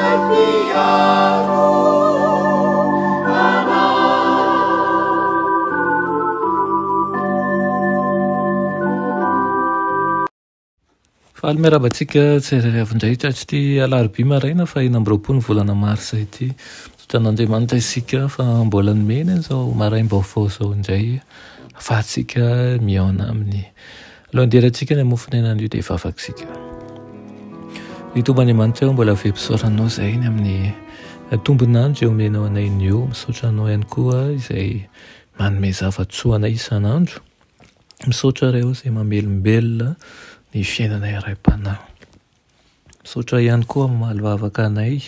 izay mpiaro anay. Faly miarahaba antsika tsirairay avy indray tratr'ity alarobia maraina faha 26 ny volana marsa ity. Misaotra an'Andriamanitra isika fa mbola nomeny an'izao maraim-baovao izao indray ahafahantsika mihaona aminy. Alohan'ny hidirantsika ny hamofon'aina anio dia hivavaka isika. Ny Tompo Andriamanitra ô, mbola velom-pisaorana Anao izahay ny amin'ny tombon'andro izay omenao anay anio. Misaotra Anao ihany koa izay manome zava-tsoa anay isan'andro. Misaotra Ray ô izay mamelombelona ny fiainanay ara-panahy. Misaotra ihany koa amin'ny mamaly vavaka anay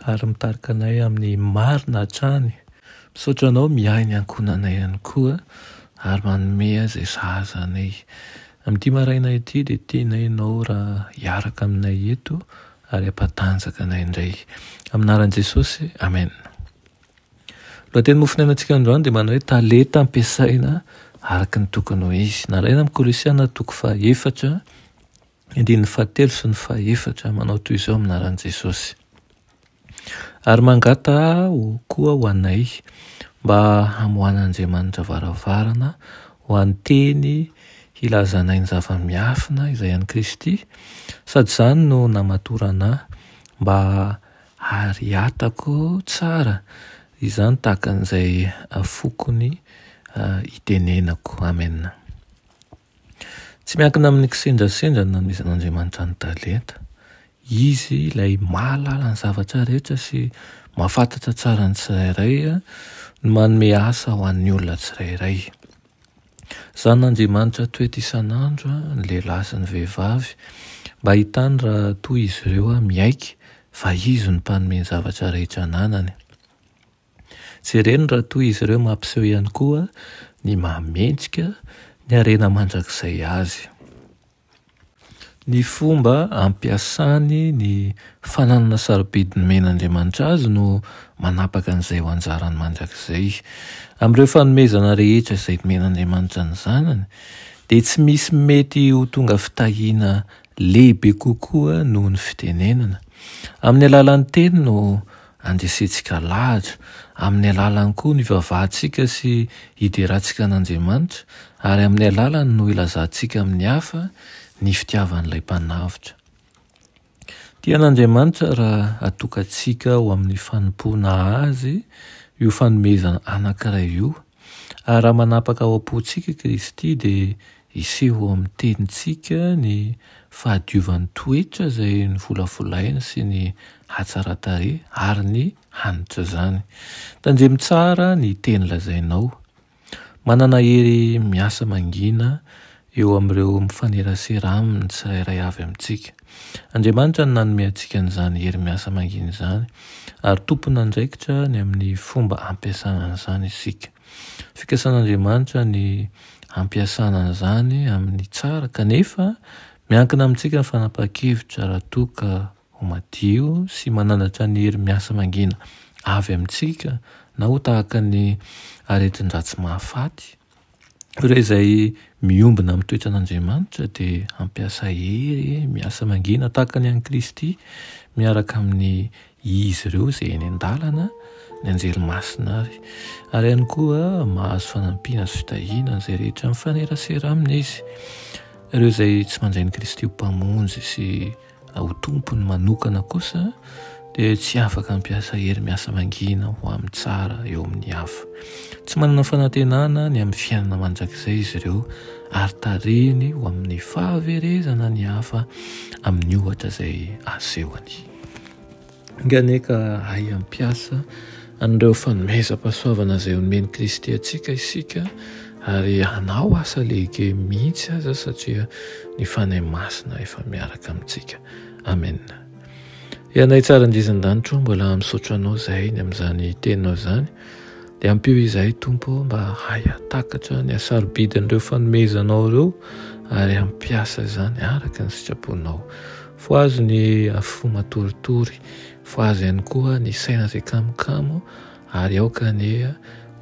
ary mitarika anay amin'ny marina hatrany. Misaotra Anao miahy ny ankohonanay ihany koa ary manome izay sahaza anay. Amin'ity maraina ity dia tianay Ianao raha hiaraka aminay eto ary hampatanjaka anay indray. Amin'ny anaran'i Jesosy, Amen. Lohateny mofonainantsika androany dia manao hoe talenta ampiasaina araka ny tokony ho izy. Nalaina amin'ny Kolosiana toko fahaefatra, andininy fahatelo sy ny fahefatra, manao toy izao amin'ny anaran'i Jesosy. Ary mangataha koa ho anay mba hamoahan'Andriamanitra varavarana ho an'ny teny hilazanay ny zava-miafina izay an'i Kristy, sady izany no namatorana ahy mba Ary hatako tsara izany tahaka an'izay fokony itenenako. Amen. Tsy miankina amin'ny kisendrasendra ny nanomezan'Andriamanitra ny talenta. Izy ilay mahalala ny zavatra rehetra sy mahafantatra tsara ny tsirairay no manome asa ho an'ny olona tsirairay. Zan'Andriamanitra toetra isan'andro ny lehilahy sy ny vehivavy mba hahitany raha toa izy ireo miaiky fa Izy no Mpanome ny zavatra rehetra ananany. Jereny raha toa izy ireo mampiseho ihany koa ny maha mendrika ny harena mandrakizay azy. Ny fomba ampiasany ny fananana sarobidy nomen'Andriamanitra azy no manapaka an'izay ho anjarany mandrakizay. Amin'ireo fanomezana rehetra izay nomen'Andriamanitra ny Zanany, dia tsy misy mety ho tonga fitahiana lehibe kokoa noho ny fitenenana. Amin'ny alalan'ny teny no Andresentsika lahatra amin'ny alalany koa no ivavahantsika sy iderantsika an'Andriamanitra, ary amin'ny alalany no ilazantsika amin'ny hafa ny fitiavan'ilay Mpanavotra. Tian'Andriamanitra raha atokantsika ho amin'ny fanompoana Azy io fanomezana anankiray io, ary raha manapaka ao am-pontsika i Kristy dia Hiseho ao amin'ny tenintsika ny fahadiovan'ny toetra izay novolavolaina sy ny hatsaran-tarehy ary ny hanitra izany. Tandremo tsara ny teny lazainao. Manana hery miasa mangina eo amin'ireo mifanerasera aminy ny tsirairay avy amintsika. Andriamanitra no nanome antsika an'izany hery miasa mangina izany, ary tompon'andraikitra ny amin'ny fomba ampiasana an'izany isika. Fikasan'Andriamanitra ny hampiasana an'izany amin'ny tsara kanefa miankina amintsika ny fanapahan-kevitra raha toa ka ho madio sy mananatra ny hery miasa mangina avy amintsika na ho tahaka ny aretin-dratsy mahafaty. Ireo izay miombona amin'ny toetran'Andriamanitra dia hampiasa hery miasa mangina tahaka ny an'i Kristy miaraka amin'ny izy ireo izay eny an-dalana, ny anjely masina ary. Ary ihany koa mahazo fanampiana sy fitahiana izay rehetra mifanerasera aminy izy. Ireo izay tsy mandray an'i Kristy ho Mpamonjy sy ho tompony manokana kosa dia tsy afaka hampiasa hery miasa mangina ho amin'ny tsara eo amin'ny hafa. Tsy manana fanantenana ny amin'ny fiainana mandrakizay izy ireo ary tarihiny ho amin'ny fahaverezana ny hafa amin'ny ohatra izay asehony. Enga anie ka hahay hampiasa an'ireo fanomezam-pahasoavana izay omen'i Kristy antsika isika ary hanao asa lehibe mihitsy aza satria ny Fanahy Masina efa miaraka amintsika. Amena. Ianay tsara indrindra an-danitra mbola misaotra anao izahay ny amin'izany teninao izany. Dia ampio izahay Tompo mba hahay hahatakatra ny hasarobidin'ireo fanomezanao ireo ary hampiasa izany araka ny sitraponao. Fohazo ny fo matoritory, fohazo ihany koa ny saina izay kamokamo ary aoka anie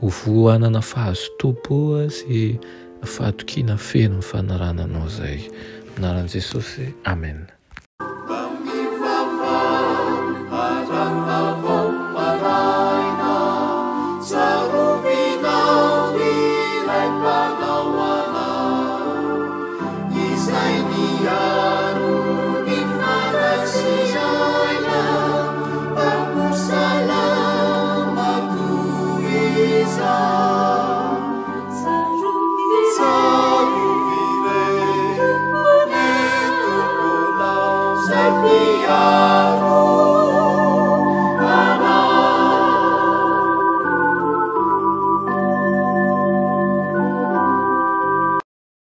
ho voa hanana fahazotoam-po sy fahatokiana feno ny fanarahana anao izay. Amin'ny anaran'i Jesosy, Amen.